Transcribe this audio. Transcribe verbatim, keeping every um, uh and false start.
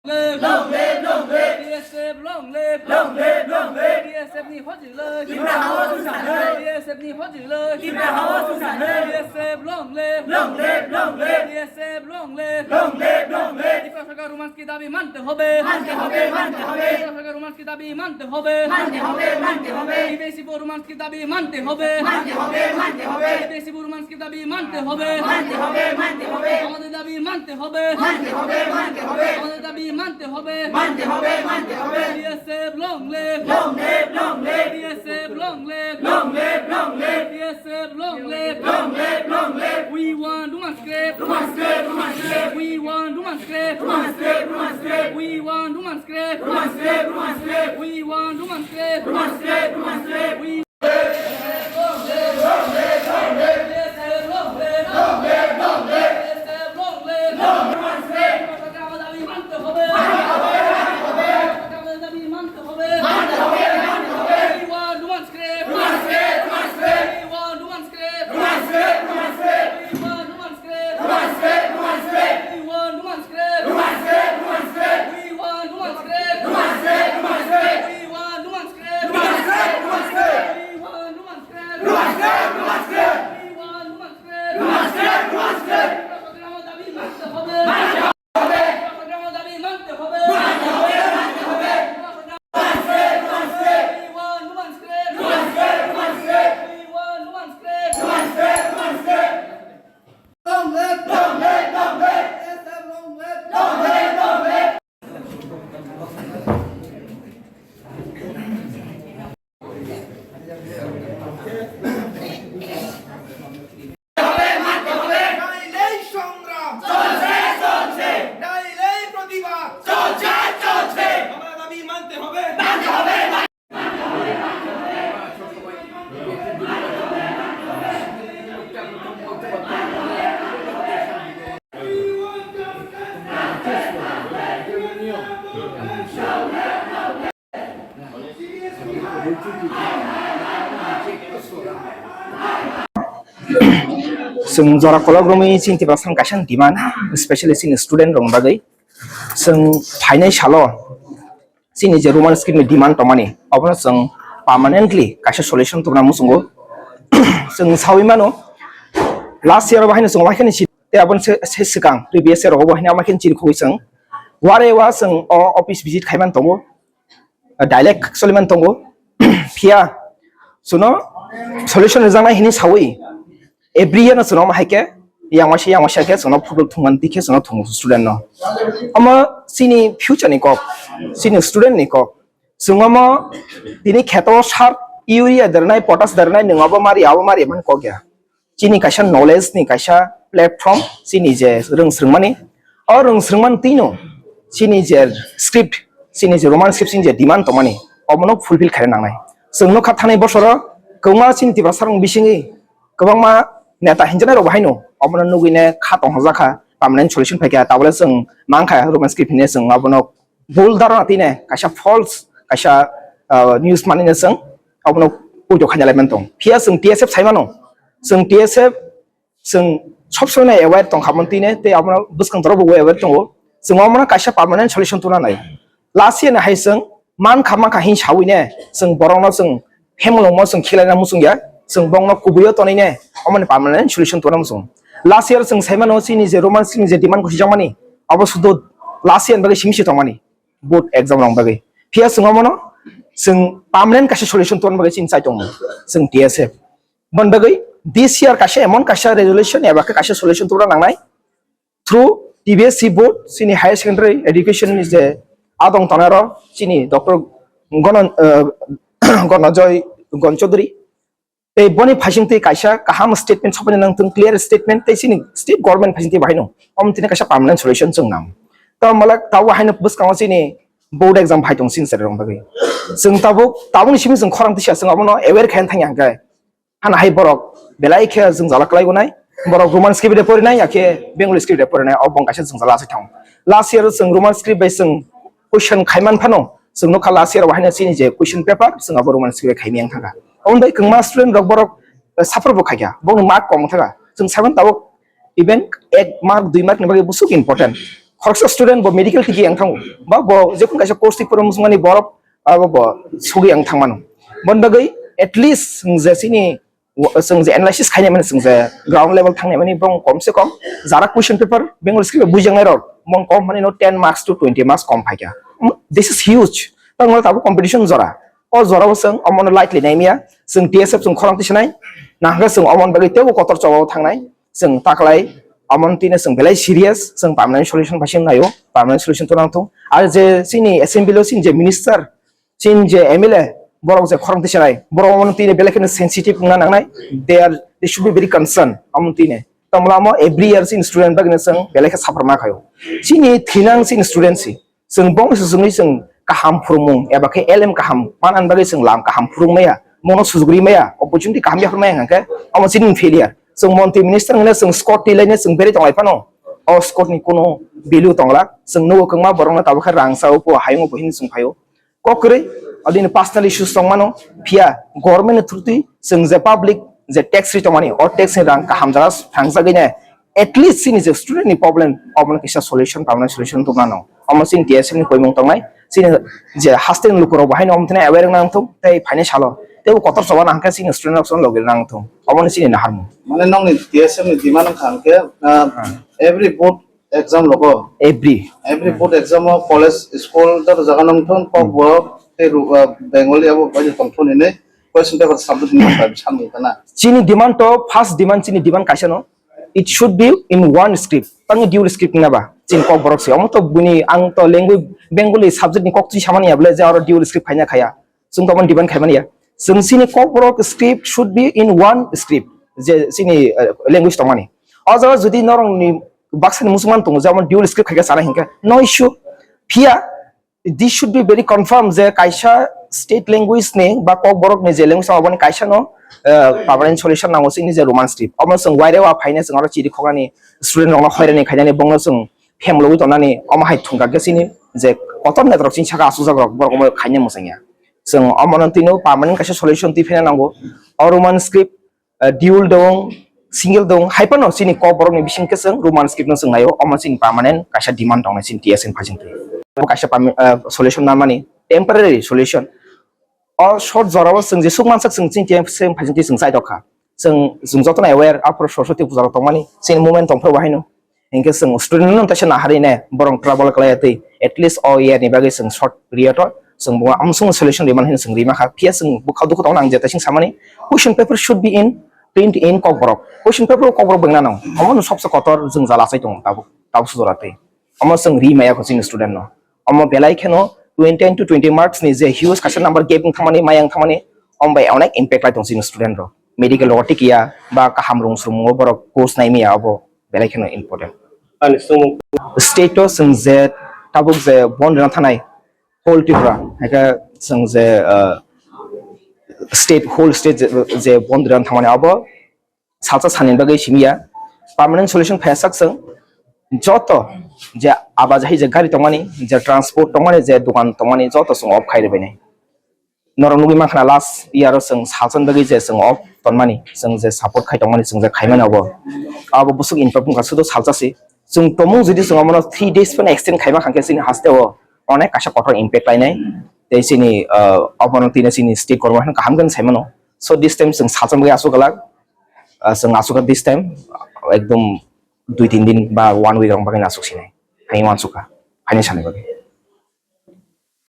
Long live, long live. T S F long live. Long live, long live. T S F ni hojilai. Tipra hawa susanai. T S F ni hojilai. Tipra hawa susanai. T S F long live. Long live, long live. T S F long live. Long live, long live. Tipra Sharkar Roman Script ki dabi মানতে হবে। মানতে হবে, মানতে হবে। সরকার Roman script দাবি মানতে হবে। মানতে হবে, মানতে হবে। সিবিএসই বোর্ড রোমান স্ক্রিপ্ট দাবি মানতে হবে। মানতে হবে, মানতে হবে। সিবিএসই বোর্ড রোমান স্ক্রিপ্ট দাবি মানতে হবে। মানতে হবে, মানতে হবে। আমাদের দাবি মানতে হবে। মানতে হবে, মানতে হবে। আমাদের দাবি মানতে হবে। মানতে হবে, মানতে হবে। BSF long live. Long live, long live. BSF long live. Long live, long live. BSF long live. Long live, long live. We want Roman script. Roman script, Roman script. We want Roman script. Roman script, Roman script. We want Roman script. Roman script, Roman script. We want Roman script. Roman script, Roman script. We We want Roman script. We want Roman script. We want Roman script. We want Roman script. We want Roman script. Roman script, Roman script. We want Roman script. Roman script, Roman script. We want Roman script. Roman script, Roman script. We want Roman script. Roman script, Roman script. We want Roman script. Roman script, Roman script. We want Roman script. Roman script, Roman script. চট্টগ্রামের দাবি মানতে হবে। মানতে হবে। চট্টগ্রামের দাবি মানতে হবে। মানতে হবে, মানতে হবে। নাইলেই সংগ্রাম চলছে, চলছে। নাইলেই প্রতিবাদ চলছে, চলছে। আমার দাবি মানতে হবে, মানতে হবে। Chwng jora kolok romwi chini Tiprasa kaisa demand, specially chini student rok bagwi. Chwng phainai salo chini je Roman script ni demand tongmani, obono chwng permanently kaisa solution tubuna muchungo. Chwng sawi mano, last year o bahai no chwng waikhe ni si-, tei aboni se, se swkang previous year o bahai no amaikhe chini khogwi chwng ware wa chwng o office visit khaiman tongo. Direct soliman tongo. Phiya, suno solution rijaknai hini sawi, every year no suno hai khe, yang waisa, yang waisa khe suno football thungman tikhe suno thung student no. Omo chini future ni kok, chini student ni kok. Chwng omo tini kheto sar urea derwnai, potash derwnai, nwng abo mari, abo mari man kok ya. Chini kaisa knowledge ni kaisa platform, chini je rwng swrwngmani, o rwng swrwngmani twino chini je script, chini je Roman script, chini je demand tongmani, omono fulfill khaina nangnai. Chwng nukha thanai bosoro kwbangma chini Tiprasa rok bisingwi kwbangma neta hinjaknai rok bahaino omono nugwine kha tongthokjakha, permanent solution phaikha, tabole chwng mankha Roman script hinwi chwng obono bul dharana tine kaisa false kaisa, ah, news manine chwng abono puito khaina lai mantong. Phiya chwng T S F sai mano, chwng T S F chwng sob somoi aware tong kha mantine tei abono bwskang dorok bo aware tongo. Chwng omono kaisa permanent solution tubuna nai. Last year ni hai chwng man kha man kha hin sawi ne chwng borokno chwng hemlongmo chwng khilaina muchung ya, chwng bongno kubuio tonwi ne omoni permanent solution tubuna muchung. Last year chwng sai mano chini je Roman script ni je demand khusi jakmani abo sudo last year ni bagwi simi se tongmani. Board exam rok bagwi. Phiya chwng omono chwng permanent kaisa solution tubuna bagwi chini chai tongo chwng T S F. Boni bagwi this year kaisa emon kaisa resolution eba khe kaisa solution tubuna nangnai through T B S C board, chini higher secondary education ni je adong tongnai ro chini Doctor Gono-, eh, Gonojoy Gon Chaudhary. Tei boni phaising twi kaisa kaham statement sopaina nang thung, clear statement tei chini state government phaising twi bahai no. Om tini kaisa permanent solution chwng nang. To malak tabo haino bwskango chini board exam phai tong chini chwrai rok bagwi. Chwng tabuk, tabukni simi chwng khorang tisa chwng abono aware khe thang yang khe. Hana hai borok belai khe chwng jala kwlai gonai. Borok Roman script de porinai ya khe Bengali script de porinai, o bong kaisa chwng jala asai thang. Last year chwng Roman script bai chwng question khaiman phano chwng nukha last year o haino chini je question paper chwng abo Roman script bai khaimiyang thangkha. Oboni bai kwbangma student rok borok, eh, suffer bo khaikha, bongni mark kom thangkha. Chwng saiman tabuk even ek mark dui mark ni bagwi busuk important. khoroksa student bo medical tigi ang thango, ba bo jekun kaisa course ti phuru musungmani borok abo bo sugi ang thangmano. Bon bagwi at least chwng je chini, chwng je analysis khainai mani, chwng je ground level thangnai mani, bong kom se kom jara question paper Bengali script bujangnai rok bong kom mani no ten marks to twenty marks kom phaikha. This is huge. Tangmo tabuk competition jora. O jorao chwng omono lightly naimya, chwng T S F chwng khorang tisanai, nahkhe chwng omon bagwi teibo kotor chobao thangnai, chwng taklai, omon tine chwng belai serious, chwng permanent solution bai chwng naio, permanent solution to nang thung. Ar je chini assembly o chini je minister, chini je M L A, borok je khorang tisanai, borok omono tine belai kheno sensitive wngna nangnai, they are, they should be very concerned, omon tine. Tamla mo every year chini student bagwi chwng belai khe suffer ma khaio. Chini thinang chini student si. Chwng bong se chwngwi chwng kaham phurumung eba khe L M kaham panan bagwi chwng lam kaham phurung maya, mono sujugri maya, opportunity kaham yaphar maya hwnkhe omo chini failure. Chwng montri minister hwnwi chwng Scott twi lainai chwng berwi tonglai phano, o Scott ni kuno value tongla. Chwng nugo kwbangma borokno tabuk khe rang cha upo hayungo bo hini chwng phaio. Kok kwrwi, adini personal issues tongmano, phiya government ni through twi chwng je public je tax ri tongmani, o tax ni rang kaham jaga thangjagwi nai, at least chini je student ni problem, omono kisa solution, permanent solution tubunano. Omo chini T S F ni koimung tongnai, chini je hasteni lukurok bo haino omo thani aware wngna nangthung, tei phainai salo teibo kotor choba nangkhe chini student rok logi nangthung, omono chini naharmung. Mane nokni T S F ni demand wngkha hwnkhe, ah, every board exam logo. Every. Every board exam o college, school, joto jaga nang thung, kok borok tei ru-, ah, Bengali abo bai tong thung hinwi question paper subject ni bai samung kana. Chini demand to, first demand, chini demand kaisa no, it should be in one script. Tangni dual script na ba? Chini kok borok se. Omo to bini ang to language Bengali subject ni kok twi samani ya bole je aro dual script khaina khaya. Chwng to omo demand khaimani ya. Chwng chini kok borok script should be in one script. Je chini, eh, language tongmani. O jaga jodi norok ni baksa ni musulman tongo, jemon dual script khaika sana hinkhe, no issue. Phiya, this should be very confirm je kaisa state language ni ba kok borok ni je language abo ni kaisa no, eh, permanent solution nango chini je Roman script. Omo chwng waire wa phaina chwng aro chiri khoknani student rok no hoirani khainani bongno chwng phemlogwi tongnani omo hai thungkha khe chini je kotor netrok chini saka asukjak rok borok omo khaina mwsangya. Chwng omono tino permanent kaisa solution twi phena nango. O Roman script, eh, dual dong, single dong, hai phano chini kok borokni bising khe chwng Roman script no chwng naio, omo chini permanent kaisa demand tongnai chini T S N phai chwng twi. Omo kaisa perma-, eh, solution namani, temporary solution. O short jorao chwng jesuk mansak chwng chini T S N phai chwng twi chwng chai tokha. Chwng, chwng jotono aware, aphuru Saraswati puja rok tongmani, chini movement tongphuru bahaino. Hinkhe chwng student no teisa naharwi ne borok trouble khlaiya twi, at least o year ni bagwi chwng short period o chwng bo amsung solution rwmani hwnwi chwng rima kha. Phiya chwng bwkha dukhu tongo, ang je taising samani, question paper should be in print in Kokborok. Question paper o Kokborok bwngna nang. Omo no sobse kotor chwng jala achai tongo tabuk, tabuk sujora twi. Omo chwng ri maya kho chini student no. Omo belai kheno twenty to twenty marks ni je huge kaisa number gap wng thangmani, maya wng thangmani, omo bai onek impact lai tong chini student rok. Medical rogo tikiya ba kaham rung srung o borok course nai maya obo belai kheno important. Ani swngmung. State o chwng je tabuk je bon rwna thanai whole Tripura, haikhe chwng je, uh, state, whole state je, je bon rwna thangmani abo salsa sani bagwi simiya permanent solution phaiya sak chwng joto je abajahi je gari tongmani, je transport tongmani, je dogan tongmani joto chwng off khai rwbainai. Norok nugwi mankha na last year o chwng salsa bagwi je chwng off tonmani, chwng je support khai tongmani, chwng je khaimani obo. Abo bwswk impact wngkha sudu salsa si. Chwng tomung jodi chwng omono three days phano extend khaima khankhe chini haste o onek kaisa kotor impact lainai. Tei chini, uh, obono tini chini state government kaham khe saimano. So this time chwng salsa bagwi aswk glak, uh, chwng aswk this time ekdom dui tin din ba one week rok bagwi aswk sinai. Hai wansukha. Haini sani bagwi.